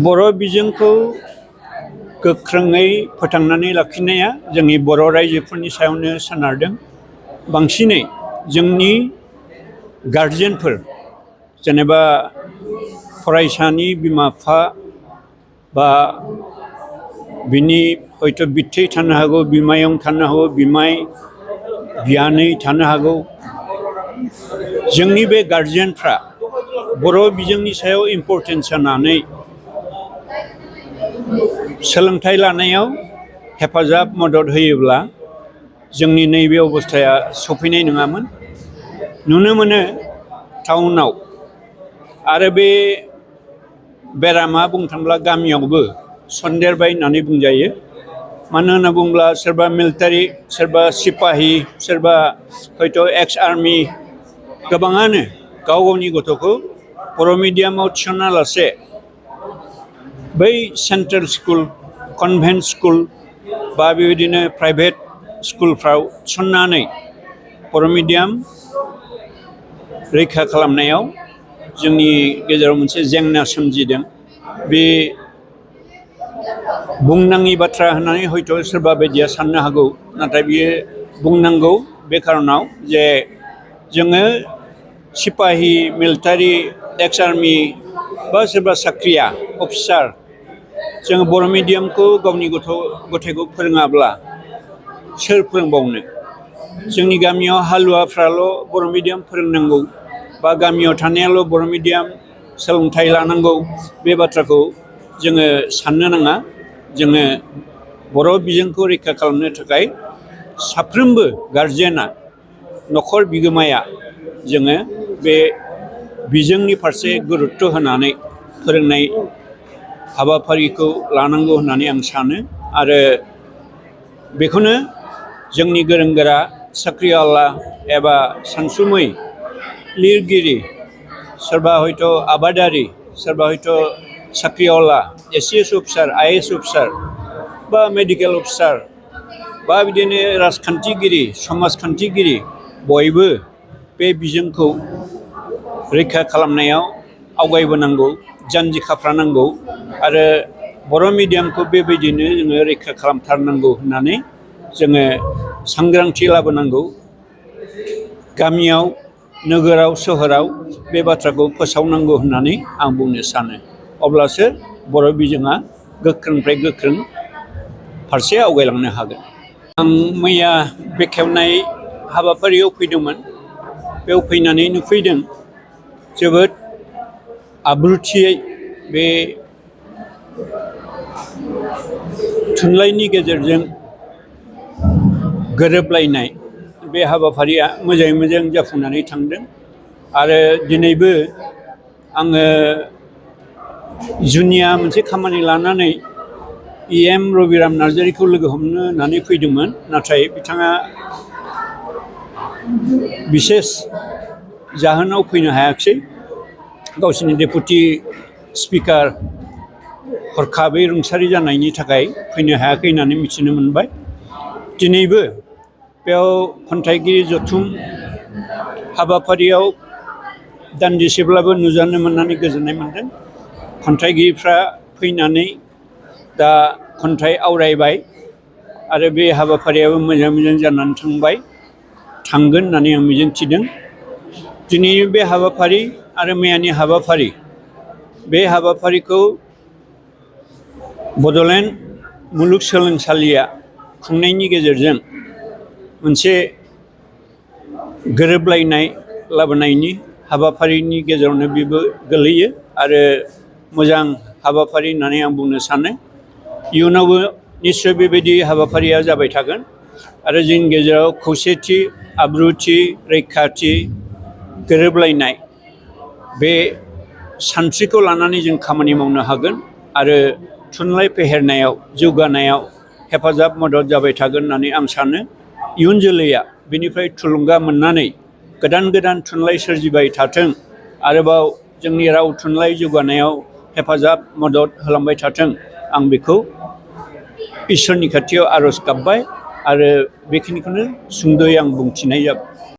बर' बिजोंखौ गोख्रोङै फोथांनानै लाखिनाया जोंनि बर' रायजोफोरनि सायावनो सोनारदों। बांसिनै जोंनि गारजेनफोर जेनेबा फरायसानि बिमा बिफा बा बिनि हयथ' बिबथै थानो हागौ, बिमायं थानो हागौ, बिमाय बियानै थानो हागौ। जोंनि बे गारजेनफ्रा बर' बिजोंनि सायाव इम्परटेन्स होनानै सोलोंथाइ लानायाव हेफाजाब मदद होयोब्ला जोंनि नैबे अबस्थाया सफैनाय नङामोन। नुनो मोनो टाउनाव आरो बे बेरामा बुंनो थांब्ला गामियावबो सन्देरबाय होननानै बुंजायो। मानो होनना बुङोब्ला सोरबा मिलिटारि, सोरबा सिपाहि, सोरबा हयथ' एक्स आर्मि गोबाङानो गाव गावनि गथ'खौ बर' मिडियामाव थिसना लासे बै सेन्ट्रेल स्कुल, कनभेन्ट स्कुल बा बेबायदिनो प्राइभेट स्कुलफ्राव थिसननानै बर' मिडियाम रैखा खालामनायाव जोंनि गेजेराव मोनसे जेंना सोमजिदों। बे बुंनाङि बाथ्रा होननानै हयथ' सोरबा बायदिया साननो हागौ, नाथाय बियो बुंनांगौ बे खारनाव जे जोङो सिपाहि, मिलिटारि, एक्स आर्मि बा सोरबा साख्रिया अफिसार जोङो बर' मिडियामखौ गावनि गथ' गथायखौ फोरोङाब्ला सोर फोरोंबावनो? जोंनि गामियाव हालुवाफ्राल' बर' मिडियाम फोरोंनांगौ बा गामियाव थानायाल' बर' मिडियाम सोलोंथाइ लानांगौ, बे बाथ्राखौ जोङो साननो नाङा। जोङो बर' बिजोंखौ रैखा खालामनो थाखाय साफ्रोमबो गारजेना, न'खर बिगोमाया जोङो बे बिजोंनि फारसे गुरुत्थ' होनानै फोरोंनाय हाबाफारिखौ लानांगौ होननानै आं सानो। आरो बेखौनो जोंनि गोरों गोरा साख्रिआवला एबा सानसुमै लिरगिरि, सोरबा हयथ' आबादारि, सोरबा हयथ' साख्रिआवला एसिएस अफिसार, आइएएस अफिसार बा मेडिकेल अफिसार बा बिदिनो राजखान्थिगिरि, समाजखान्थिगिरि बयबो बे बिजोंखौ रैखा खालामनायाव आवगायबोनांगौ, जानजि खाफ्रानांगौ आरो बर' मिडियामखौ बेबायदिनो जोङो रैखा खालामथारनांगौ होननानै जोङो सांग्रांथि लाबोनांगौ। गामियाव, नोगोराव, सोहोराव बे बाथ्राखौ फोसावनांगौ होननानै आं बुंनो सानो। अब्लासो बर' बिजोङा गोख्रोंनिफ्राय गोख्रों फारसे आवगायलांनो हागोन। आं मैया बेखेवनाय हाबाफारियाव फैदोंमोन। बेयाव फैनानै नुफैदों जोबोद आब्रुथियै बे थुनलाइनि गेजेरजों गोरोबलायनाय बे हाबाफारिया मोजाङै मोजां जाफुंनानै थांदों। आरो दिनैबो आङो जुनिया मोनसे खामानि लानानै EM रबिराम नार्जारिखौ लोगो हमनो होननानै फैदोंमोन, नाथाय बिथाङा बिसेस जाहोनाव फैनो हायाखिसै। गावसिनि डेपुटि स्पिकार हरखाबै रुंसारि जानायनि थाखाय फैनो हायाखै होननानै मिथिनो मोनबाय। दिनैबो बेयाव खन्थाइगिरि जथुम हाबाफारियाव दान्दिसेब्लाबो नुजानो मोननानै गोजोननाय मोनदों। खन्थाइगिरिफ्रा फैनानै दा खन्थाइ आवरायबाय आरो बे हाबाफारियाबो मोजां मोजां जानानै थांगोन होननानै आं मिजिंथिदों। दिनैनि बे हाबाफारि आरो मैयानि हाबाफारि, बे हाबाफारिखौ बड'लेण्ड मुलुगसोलोंसालिया खुंनायनि गेजेरजों मोनसे गोरोबलायनाय लाबोनायनि हाबाफारिनि गेजेरावनो बेबो गोलैयो आरो मोजां हाबाफारि होननानै आं बुंनो सानो। इयुनावबो निस्सय बेबायदि हाबाफारिया जाबाय थागोन आरो जोंनि गेजेराव खौसेथि, आब्रुथि, रैखाथि, गोरोबलायनाय बे सानस्रिखौ लानानै जों खामानि मावनो हागोन आरो थुनलाइ फेहेरनायाव, जौगानायाव हेफाजाब मदद जाबाय थागोन होननानै आं सानो। इयुन जोलैया बेनिफ्राय थुलुंगा मोननानै गोदान गोदान थुनलाइ सोरजिबाय थाथों, आरोबाव जोंनि राव थुनलाइ जौगानायाव हेफाजाब मदद होलांबाय थाथों, आं बेखौ इसोरनि खाथियाव आर'ज गाबबाय आरो बेखिनिखौनो सुंद'यै आं बुंथिनाय जाबाय।